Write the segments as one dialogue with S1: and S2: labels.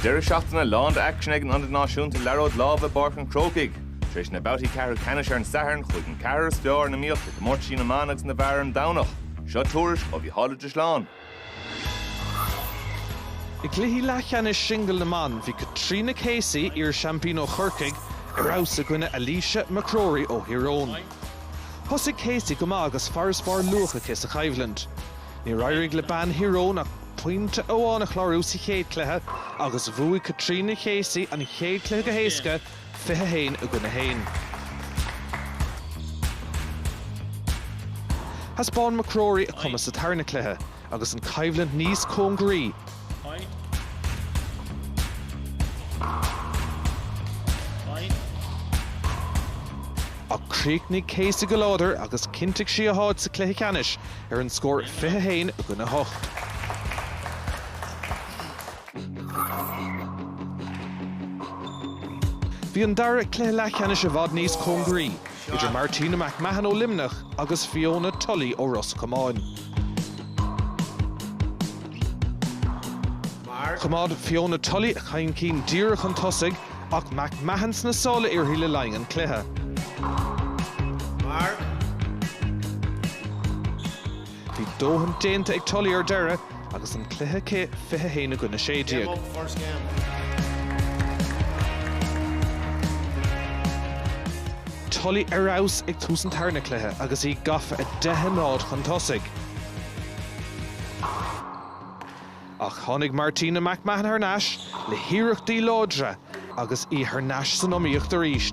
S1: Deireadh seachtaine lán d'aicsean ag an Ionad Náisiúnta Liathróid Láimhe i bPáirc an Chrócaigh. Tar éis na babhtaí ceathrú ceannais ar an Satharn, chuaigh an ceathrar is fearr in iomaíocht i gcomórtaisí na mban agus na bhfear ar an Domhnach. Seo tuairisc ó Mhícheál Ó Drisleáin.
S2: I gcluichí leathcheannais singil na mban, bhí Caitríona Casey, iar-seaimpín ó Chorcaigh, ar fheabhas i gcoinne Alicia McCrory ó Thír Eoghain. Thosaigh Casey go maith agus farasbarr luath aici sa choimhlint. Níor éirigh le bean Thír Eoghain ach pointe amháin a chlárú sa chéad chluiche agus bhuaigh Caitríona Casey an chéad chluiche go héasca, 21 i gcoinne 1. Thaispeáin McCrory a cumas sa tarna cluiche agus an choimhlint níos cóngaraí. Ach chríochnaigh Casey go láidir agus chinntigh sí a háit sa chluiche ceannais ar an scór 21 i gcoinne 8. Bhí an dara cluiche leathcheannais i bhfad níos cóngaraí, idir Martina McMahon ó Luimneach agus Fiona Tully ó Ros Comáin. Choimeád Fiona Tully a chun cinn díreach chun tosaigh ach McMahon sna sála uirthi le linn an chluiche. Bhí dóthain déanta ag Tully ar deireadh agus an cluiche aici 21 i gcoinne 16. Tully ar fheabhas ag tús an tarna cluiche agus í gafa 10-0 chun tosaigh. Ach tháinig Martina McMahon thar n-ais le hiarrachtaí láidre agus í thar n-ais san iomaíocht arís.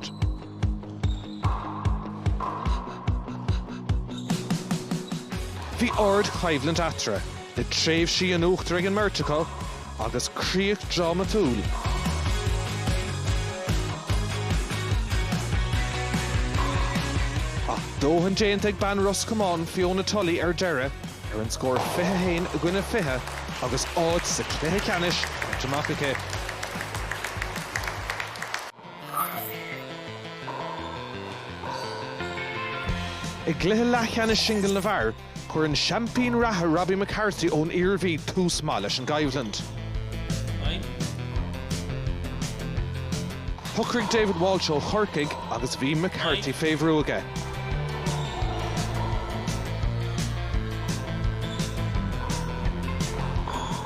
S2: Bhí ard-choimhlint eatarthu, le tréimhsí in uachtar ag an mbeirt acu, agus críoch drámatúil. Ach dóthain déanta ag bean Ros Comáin, Fiona Tully, ar deireadh, ar an scór 21 i gcoinne 20 agus áit sa chluiche ceannais bainte amach aici. I gcluiche leathcheannais singil na bhfear, chuir an seaimpín reatha Robbie McCarthy ón Iarmhí tús maith leis an gcoimhlint. Shocraigh David Walsh ó Chorcaigh agus bhí McCarthy fé bhrú aige.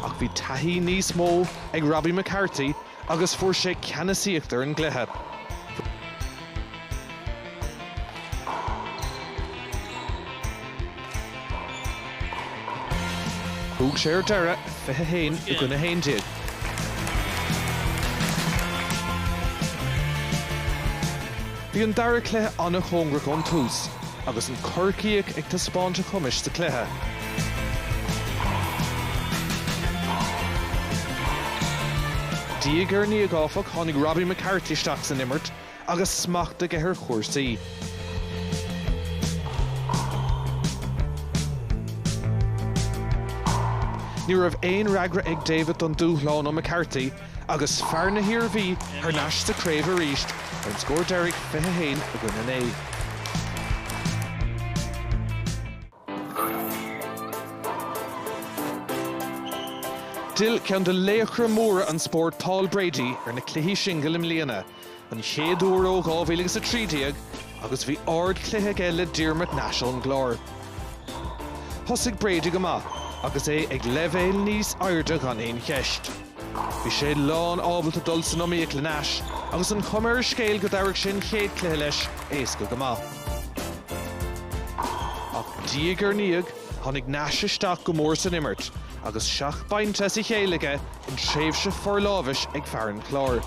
S2: Ach bhí taithí níos mó ag Robbie McCarthy agus fuair sé ceannasaíocht ar an gcluiche. Bhuaigh sé ar deireadh, 21 i gcoinne 11. Bhí an dara cluiche an-chóngarach ón tús agus an Corcaíoch ag taispeáint a chumais sa chluiche. Diaidh ar ndiaidh, áfach, tháinig Robbie McCarthy isteach san imirt agus smacht aige ar chúrsaí. Ní raibh aon fhreagra ag David don dúshlán ó McCarthy agus fear na hIarmhí thar n-ais sa chraobh arís ar an scór deiridh 21 i gcoinne 9. D'fhill ceann de laochra móra an spóirt Paul Brady ar na cluichí singil i mbliana, an chéad uair ó 2013, agus bhí ardchluiche aige le Diarmuid Nash ón gClár. Thosaigh Brady go maith agus é ag leibhéal níos airde gan aon cheist. Bhí sé lán ábalta dul san iomaíocht le Nash agus an chuma ar an scéal go dtabharfadh sé an chéad chluiche leis éasca go maith. Ach diaidh ar ndiaidh, tháinig Nash isteach go mór san imirt agus seacht bpointe as a chéile aige in tréimhse forlámhais ag fear an Chláir.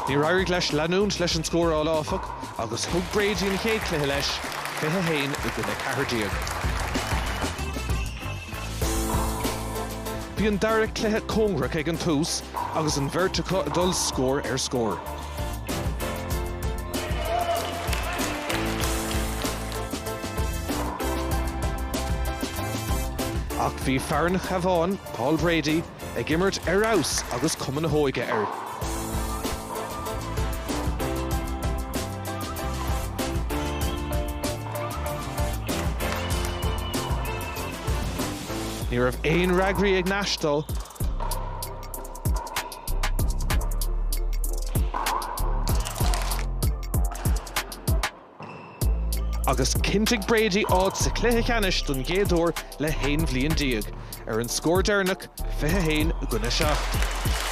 S2: Níor éirigh leis leanúint leis an scóráil, áfach, agus thug Brady an chéad chluiche leis, 21 i gcoinne 14. Bhí an dara cluiche cóngarach ag an tús agus an bheirt acu ag dul scór ar scór. Ach bhí fear an Chabháin, Paul Brady, ag imirt ar fheabhas agus cuma na hóige air. Ní raibh aon fhreagraí ag Nash dó. Agus chinntigh Brady áit sa chluiche ceannais don gcéad uair le haon bhliain déag, ar an scór deireanach, 21 i gcoinne 7.